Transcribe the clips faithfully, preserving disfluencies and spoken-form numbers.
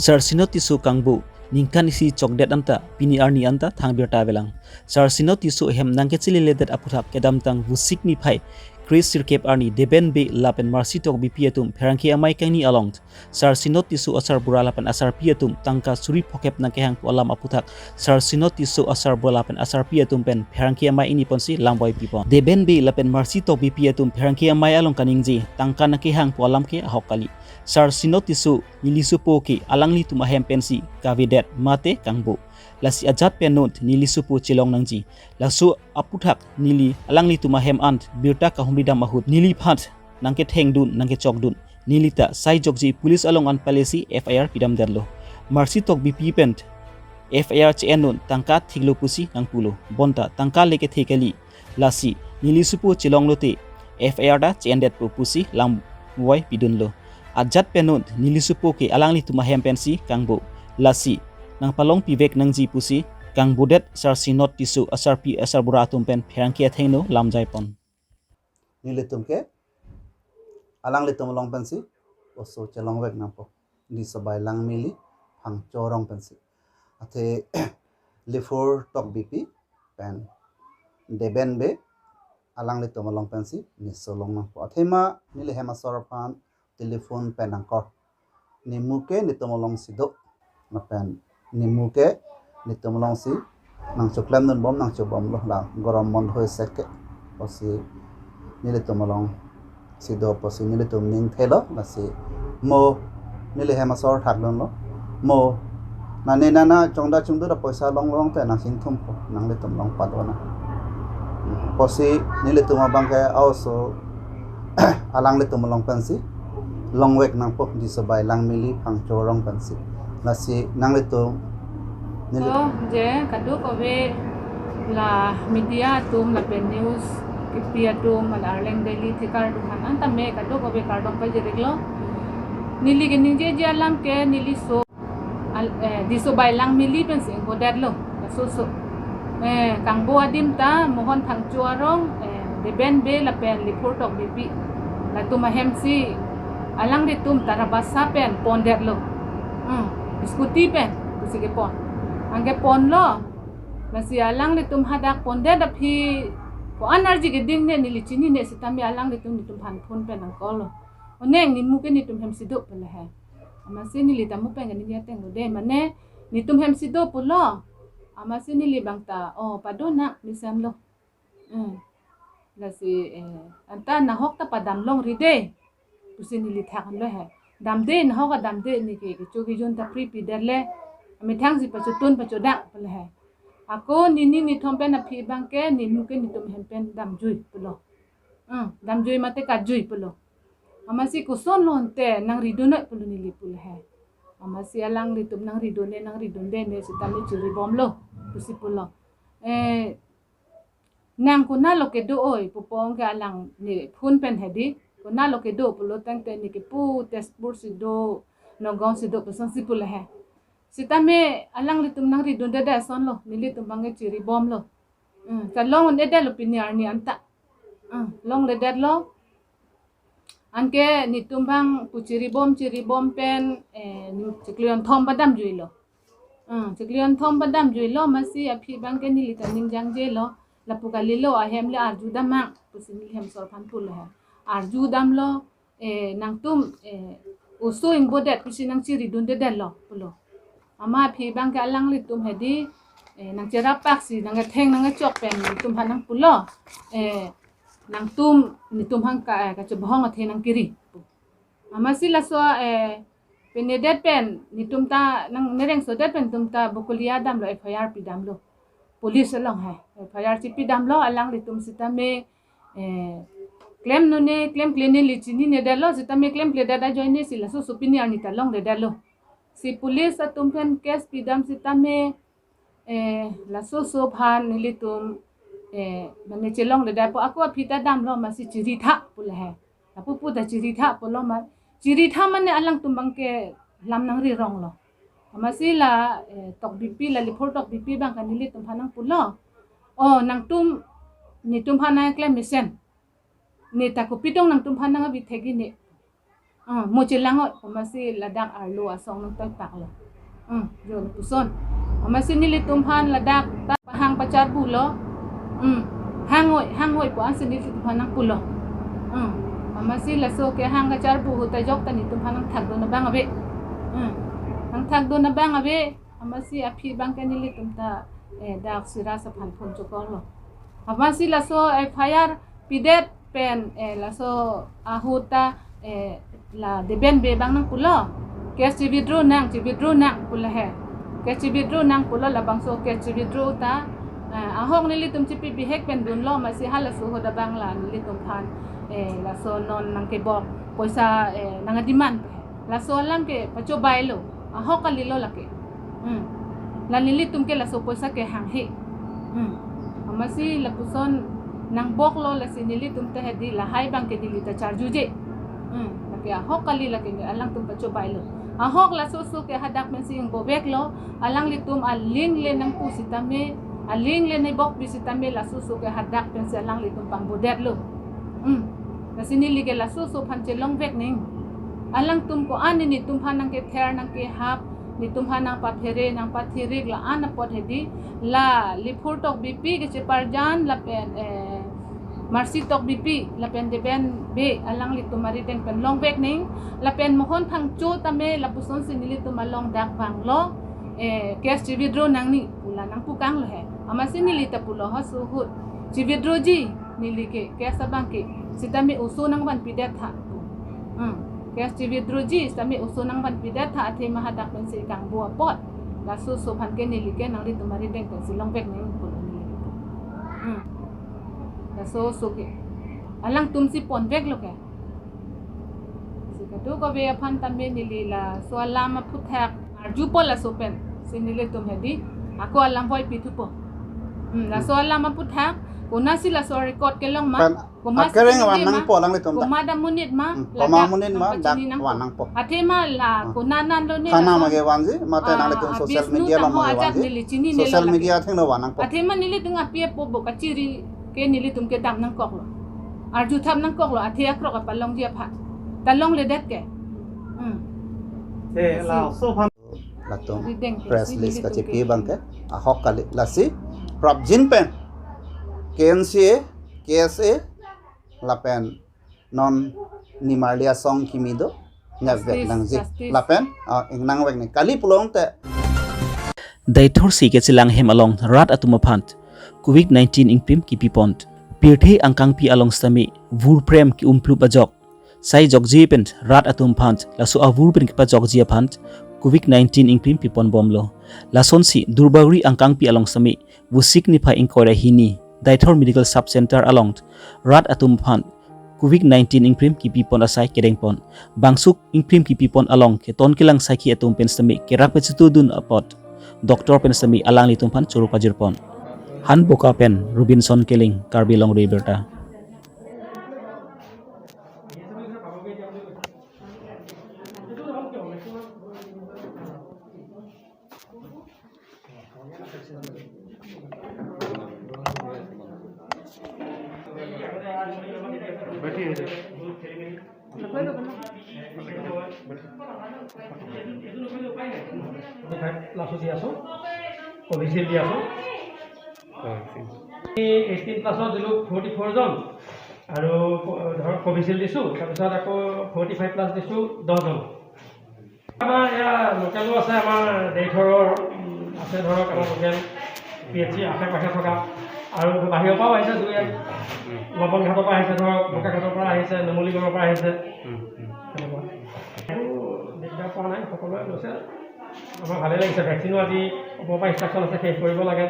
Sar Sinot Tisso kangbo ningkan isi chokdet anta pini arni anta thang birta avelang. Sar Sinot Tisso ahem nangkecheledet aputhak kedamtang Vosik niphai kre sirkep arni Deben Bey lapen Mercy Tokbipi atum pherangke amei kangni along Sar Sinot Tisso asarbura lapen asarpi atum tangka suri phokep nangkehang pu alam aputhak Sar Sinot Tisso asarbura lapen asarpi atum pen pherangke amei ingni ponsi lam boi pipon. Deben Bey lapen Mercy Tokbipi atum pherangke amei along kaningje tangka nangkehang pu alam ke ahok kali. Sar Sinot Tisso neli sopo ke alanglitum ahem pensi kavedet mate kangbo. Lasi ajat pen non neli sopo chelong nangji. Laso aputhak neli alanglitum ahem ant birta kahumri dam ahut neliphan nangkethengdun nangkechokdun. Neli ta sai jokji police along an palesi F I R pidamdetlo. Mercy Tokbipi pen F I R che-en non tangka thiklo pusi nangpulo. Bonta tangka le kethe kali. Lasi neli sopo chelong lote F I R ta che-endetpo pusi lam boi pidunlo. Ajat pen non neli sopo ke alanglitum ahem pensi kangbo. Lasi nangpalong pivek nangji pusi kangbodet Sar Sinot Tisso asarpi asarbura atum pen pherangke athengno lam jaipon. Nelitum ke alanglitum along pensi oso chelongvek nangpo. Disobei Langmili Phangcho arong pensi. Athe Liphur Tokbipi pen Deben Bey alanglitum along pensi niso long nangpo. Athema neli hem asor aphan telephone pen nangkor. Nimu ke nitum alongsi do. Lapen nimu ke nitum alongsi nangchoklemdunbom nangchobomlo la gorom mon hoi sek ke. Pusi nelitum alongsi do pusi nelitum ning thelo lasi mo neli hem asor thakdunlo. Mo nane nana chongda chongdu ra poisa longlong te nangchingthumpo nanglitum along padona. Pusi nelitum abang ke aoso alanglitum along pensi longvek nangpo Disobei Langmili Phangcho arong pensi. Lasi nanglitum neli Oh, je kadokave la media atum lapen news kipi atum la Arleng Daily thekar atum aphan anta me kadokave kardom pajiriklo. Neli keningjeji alam ke neli so al, eh, Disobei Langmili pensi ingbodetlo. Laso so. Eh, kangbo adim ta Mohon Phangcho arong, eh, Deben Bey lapen Liphur Tokbipi. Latum ahemsi alanglitum Tarabasa pen pondetlo. Hmm, scooty pen pusi kepon. Anke ponlo. Lasi alanglitum hadak pondet aphi ko-an arji keding ne neli chinine sitame alanglitum nelitum aphan phone pen nangcall lo. Oneng nimu ke nitum hemsi do pu lahei. Amatsi neli ta mu pen kaningje ateng lo de mane nitum hemsi do pulo. Amatsi neli abang ta o padonang mesen lo. Hmm. Lasi eh, anta nahok ta padam longri de. Pusi neli thaklo he. Damde nahok damde ne ke kecho kejun ta pri pidetlo. Amethang si pachotun pachodak pu lahei. Ako nini nithom pen aphi abang ke nimu ke nitum hem pen damjui pulo. Hmm, damjui mate katjui pulo. Amatsi koson lo ante nangridun noi pulo neli pu lahei. Amatsi alanglitum nangridun ne nangridunde ne sitame chiribomlo pusi pulo. Eh, nang konatlo kedo oi pu pon ke alang ne phone pen hedi. Konatlo kedo pulo tangte ne ke pu Tezpur si do, Nagaon si do pusonsi pu lahei. Sitame alanglitum nangridunde de ason lo, nelitum abang ke chiribomlo. Hmm, ta long un-edetlo pini arni anta. Hmm, longledetlo. Anke nitum abang pu chiribom chiribom pen eh, ni chiklo jonthom padamjuilo. Hmm, chiklo jonthom padamjuilo amatsi aphi abang ke neli ta ningjangjelo. Lapu kalilo ahem le arju damnang pusi neli hem asor aphan pulo he. Arju damlo eh, nangtum eh, oso ingbodet pusi nangchiridundedetlo pulo. Amat aphi abang ke alanglitum hedi eh, nangcherapaksi nangketheng nangkechok pen nitum aphan nangpulo. Eh, nangtum nitum aphan ka, eh, kachebohong athe nangkiri. Amatsi laso eh, penedet pen nitum ta nang nerengsodet pen nitum ta Bokolia damlo F I R pidamlo. Police along he. F I R chipidamlo alanglitum sitame eh, klemnone klemkle neli chininedetlo sitame klemkledet ajoine si laso so pini arni ta longledetlo. Si police atum pen case pidam sitame eh, laso so aphan nelitum eh, mane chelongledetpo ako aphi ta damlo amatsi chiritha pu lahei. Lapu pu ta chiritha pulo amat. Chiritha mane alangtum abang ke lam nangrironglo. Amatsi la eh, Tokbipi la Liphur Tokbipi abang ke nelitum aphan nangpulo. O nangtum nitum aphan nangklem mesen. Ne ta kopi tong nangtum aphan nangavethek-i ne. Ah, mo chelang-oi, amatsi ladak arlo asong nangtoi paklo. Hmm, jo lapuson. Amatsi nelitum aphan ladak ta pahang pacharbulo. Hmm, hang-oi, hang-oi pu ansi nelitum aphan nangpulo. Hmm, amatsi laso kehang kacharbu ahut ta jok ta nelitum aphan nangthakdun abang ave. Hmm, nangthakdun abang ave. Amatsi aphi abang ke nelitum ta, eh, dak Siraj aphan phone chokoklo. Amatsi laso F I R pidet pen, eh, laso ahut ta, eh, la Deben Bey abang nangpulo. Case chi-withdraw nang, chi-withdraw nang pulo he. Case chi-withdraw nang pulo, labangso case chi-withdraw ta, eh, ahok nelitum chipi bihek pen dunlo, amatsi halaso ahut abang la nelitum aphan, eh, laso non nangkebok poisa, eh, nang-demand. Laso alam ke pachobailo, ahok kalilo lake. Hmm. La nelitum ke laso poisa ke hanghe. Hmm. Amatsi lapuson nangboklo, lasi nelitum ta hedi lahai abang ke neli ta charjuje. Hmm. Lake ahok kali lake, alangtum pachobailo. Ahok laso oso ke hadak pensi ingboveklo, alanglitum aling le nangpu sitame, aling le nebokpi sitame laso oso ke hadak pensi alanglitum pangbodetlo. Hmm. Lasi neli ke laso oso aphan chelongvek nang. Alangtum ko-an nelitum aphan nangkether nangkehap, nelitum aphan nangpaphere nangpathirik la-an apot hedi, la Liphur Tokbipi kecheparjan lapen, eh, Mercy Tokbipi lapen Deben Bey alanglitum arideng pen longvek nang, lapen Mohon Phangcho tame lapusonsi nelitum along dak vanglo, eh, case chi-withdraw nangne pu la nangpukanglo he. Amatsi neli ta pulo, halaso ahut chi-withdraw ji, neli ke case abang ke sitame oso nangvanpidet tha. Hmm. Case chi-withdraw ji sitame oso nangvanpidet tha, athema hadak pensi kangbo apot laso oso aphan ke neli ke nanglitum arideng pensi longvek nang pulo neli. Hmm. Laso oso ke alangtumsi ponveklo ke. Si kadokave aphan tame neli laso alam aphuthak arjupo laso pensi nelitum hedi ako alam voipi thupo. Hmm, laso alam aphuthak konatsi laso record kelong ma, pen komat akereng sitini van ma, nangpo alanglitum ta. Komat amonit ma, hmm, ladak komat amonit ma, nangpachini dak nangpo. Van nangpo. Athema la, hmm, kona nanlo ne thana lason, mage vanji, mate ah, nanglitum social Bisnu media along tamo mage ajak vanji. Neli chinine lo lake. Social media athengno van nangpo. Athema nelitum api apo bo kachiri ke nelitum kedam nangkoklo. Arjuthap nangkoklo, athe akrok apalongji aphan. Ta longledet ke. Hmm. Se lasi la oso aphan latum arideng ke press si release nelitum kachepi ke abang ke ahok kali, lasi prapjin pen K N C A, K S A lapen non nimarli asong kimi do, nangvek nangji. Justice, justice. Lapen, ah, ingnangvek nang kali pulote. Deithor si kechelang hem along rat atum aphan Covid nineteen ingprim kipipon. Pirthe angkangpi along sitame vurprem ke-umplup ajok. Sai jokji pen rat atum aphan laso avur pen kepajokji aphan Covid nineteen ingprim piponbomlo. Lasonsi Duarbagori angkangpi along sitame Vosik niphai ingkoi ra hini Deithor Medical Sub Center along rat atum aphan Covid nineteen ingprim kipipon asai kedengpon. Bangso ingprim kipipon along keton kelang sakhi atum pen sitame kerap pachitudun apot doctor pen sitame alanglitum aphan choro pajirpon. Hanboka pen Robinson Killing, Karbi Longri Abirta. Last দি আছো, Covishield দি আছো। এইটিন প্লাছত দিলো ফৰ্টি ফ'ৰজন, আৰু ক-, ধৰক কভিচিল্ড দিছো, তাৰপিছত আকৌ ফৰ্টি ফাইভ প্লাছ দিছো দহজন। আমাৰ এয়া লোকেলো আছে, আমাৰ দেইথৰৰ, উম, আছে ধৰক আমাৰ লোকেল পি এইচ চি আশে পাশে থকা, আৰু বাহিৰৰ পৰাও আহিছে দুই এক, লবনঘাটৰ পৰা আহিছে ধৰক, বোকাঘাটৰ পৰা আহিছে, নুমলীগড়ৰ পৰা আহিছে, তেনেকুৱা। একো দিগদাৰ পোৱা নাই, সকলোৱে লৈছে। আমাৰ ভালেই লাগিছে, ভেকচিনো আজি ওপৰৰ পৰা ইনষ্ট্ৰাকশ্যন আছে, শেষ কৰিব লাগে।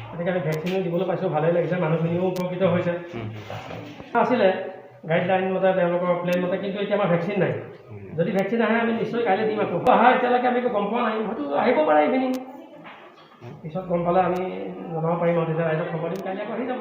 গতিকে আমি ভেকচিনো দিবলৈ পাইছোঁ, ভালেই লাগিছে, মানুহখিনিও উপকৃত হৈছে। আছিলে গাইডলাইন মতে, তেওঁলোকৰ প্লেন মতে, কিন্তু এতিয়া আমাৰ ভেকচিন নাই। যদি ভেকচিন আহে, আমি নিশ্চয় কাইলৈ দিম আকৌ। অহা এতিয়ালৈকে আমি একো গম পোৱা নাই, হয়তো আহিব পাৰে ইভিনিং। পিছত গম পালে আমি জনাব পাৰিম আৰু, তেতিয়া ৰাইজক খবৰ দিম, কাইলৈ আকৌ আহি যাব।